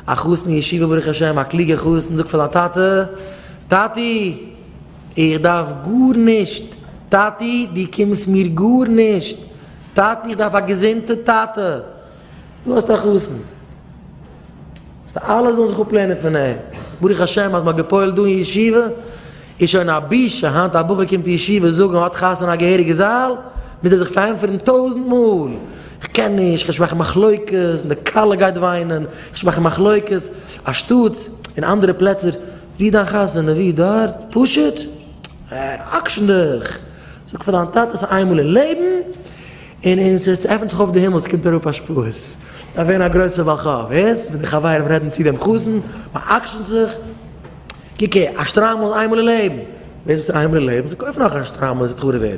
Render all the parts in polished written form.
א חתן אין ישיבה ברוך השם, א קלוגע חתן, זאגט פאר זיין טאטע, טאטי! איך דארף גארנישט! טאטי, דו קומסט מיר גארנישט! טאטי, איך דארף א געזונטע טאטע! דו האסט א חתן. אז אלע זאלן זיך אפלערנען פון אים. ברוך השם אז מ'האט גע'פועל'ט דא אין ישיבה, איז שוין א בושה היינט א בחור קומט אין ישיבה זאגן ער האט חתונה א געהעריגע זאל, מוז ער זיך פארענטפערן טויזנט מאל, איך קען נישט, כ'וועל נישט מאכן מחלוקת, און די כלה גייט וויינען, כ'וועל נישט מאכן מחלוקת, אנשטאטס אין אנדערע פלעצער, ווי דיין חתונה? ווי? דארט? פשוט? עקשן דיך! זאג פאר דיין טאטע ס'איז איינמאל אין לעבן, און און ס'עפנט זיך אויף די הימל, ס'קומט אראפ השפעות, דארף ווערן א גרויסער בעל חוב, הערסט ווען די חברים רעדן צו דעם חתן, מ'עקשנ'ט זיך, קוק הער, א שטריימל איז איינמאל אין לעבן, ווער זאגט ס'איז איינמאל אין לעבן, כ'קויף נאך א שטריימל און ס'וועט חרוב ווערן,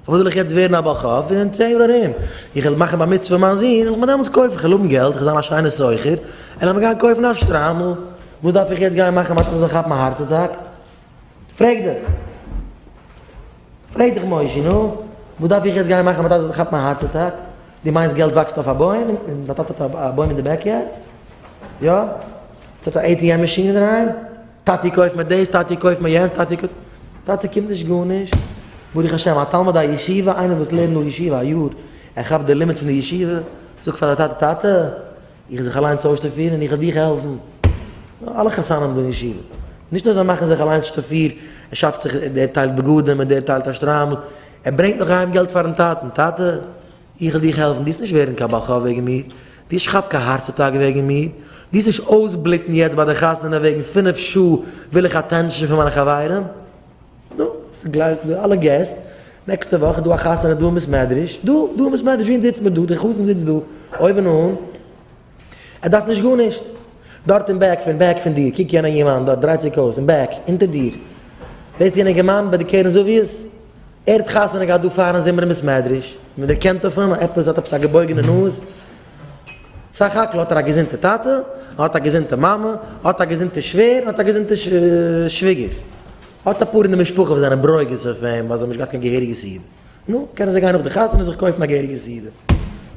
פארוואס זאל איך יעצט ווערן א בעל חוב, אין צען יאר ארום, איך וועל מאכן בר מצוה מיין זון, וועל איך מיר דעמאלטס קויפן, כ'וועל האבן געלט, כ'וועל זיין א שיינער סוחר, וועל איך מיר גיין קויפן א שטריימל, וואס דארף איך יעצט גיין מאכן מיין טאטע זאל כאפן א הארץ אטאק? פרעג דיך. פרעג דיך מושי, נו? וואס דארף איך יעצט גיין מאכן מיין טאטע זאל כאפן א הארץ אטאק? דו מיינסט געלט וואקסט אויף א בוים? און דיין טאטע האט א בוים אין די בעקיארד? יא? האט א ATM מאשין אינדערהיים? טאטי קויף מיר דאס, טאטי קויף מיר יענץ, טאטי קויף. טאטי קומט נישט גארנישט. ברוך השם א תלמיד הישיבה, איינער וואס לערנט נאר ישיבה א יאר, ער כאפט די לימוד פון די ישיבה, זאגט פאר די טאטע, טאטע, איך זיך אליינס אויסשטאפירן און איך וועל דיך העלפן. אלע חתנים דא אין ישיבה. נישט נאר זיי מאכן זיך אליינס שטאפיר, ער שאפט זיך, דער טיילט בגדים און דער טיילט א שטריימל, ער ברענגט נאך אהיים געלט פארן טאטן, טאטע, איך וועל דיך העלפן, דו וועסט נישט ווערן קיין בעל חוב וועגן מיר, דו וועסט נישט כאפן קיין הארץ אטאק וועגן מיר, דו וועסט נישט אויסבלוטן יעצט ביי די חתונה וועגן פינף שעה וויל איך attention פון מיינע חברים. נו, ס'גלייך דא אלע געסט, נעקסטע וואך איז דא א חתונה דא אין בית מדרש, דא, דא אין בית מדרש, ווי אונז זיצט מיר דא, דער חתן זיצט דא, אויבן אן, ער דארף נישט גארנישט, דארט אין back פון back פון דיר, קוק יענע אינגערמאן דארט דרייט זיך אויס, אין back, אונטער דיר, זעסט יענע אינגערמאן ביי די קרן זווית? ער האט חתונה געהאט דא פארן זומער אין בית מדרש, מען דערקענט אויף אים, עפעס האט עפעס א געבויגענע נאז, סך הכל האט ער א געזונטע טאטע, האט א געזונטע מאמע, האט א געזונטע שווער, האט א געזונטע שוויגער. האט אפאר אין די משפחה וואס זענען ברוגז אויף אים ווייל זיי האבן נישט געהאט קיין געהעריגע סעודה. נו, קענען זיי גיין נאך די חתונה זיך קויפן א געהעריגע סעודה.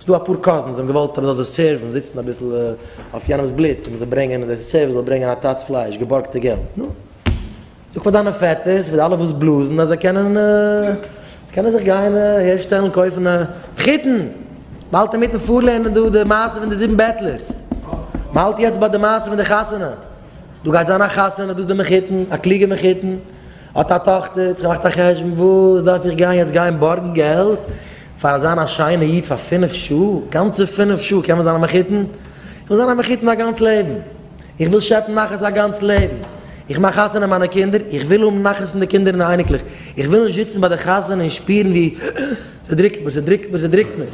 ס'דא אפאר cousins וואס האבן געוואלט אז מ'זאל זיי serve ן, זיצן אביסל אויף יענעמ'ס בלוט, און מ'זאל ברענגען, די service זאל ברענגען א טאץ פלייש, געבארגטע געלט. נו. זאג פאר דיינע פעטערס, פאר די אלע וואס בלאזן, אז זיי קענען, זיי קענען זיך גיין הערשטעלן, קויפן א מחותן! מ'האלט אינמיטן פארלערנען דא די מעשה פון די זיבן בעטלערס. מ'האלט יעצט ביי די מעשה פון די חתונה. דא גייט זיין א חתונה, דאס איז די מחותן, א קלוגע מחותן, האט א טאכטער, האט זיך געמאכט א חשבון, וואס דארף איך גיין יעצט גיין בארגן געלט פאר זיין א שיינע איד פאר פינף שעה, גאנצע פינף שעה קען מען זיין א מחותן? איך וויל זיין א מחותן א גאנץ לעבן, איך וויל שעפן נחת א גאנץ לעבן, איך מאך חתונה מיינע קינדער, איך וויל האבן נחת פון די קינדער און די אייניקלעך, איך וויל נישט זיצן ביי די חתונה און שפירן ווי ס'דרוקט מיר, ס'דרוקט מיר, ס'דרוקט מיר.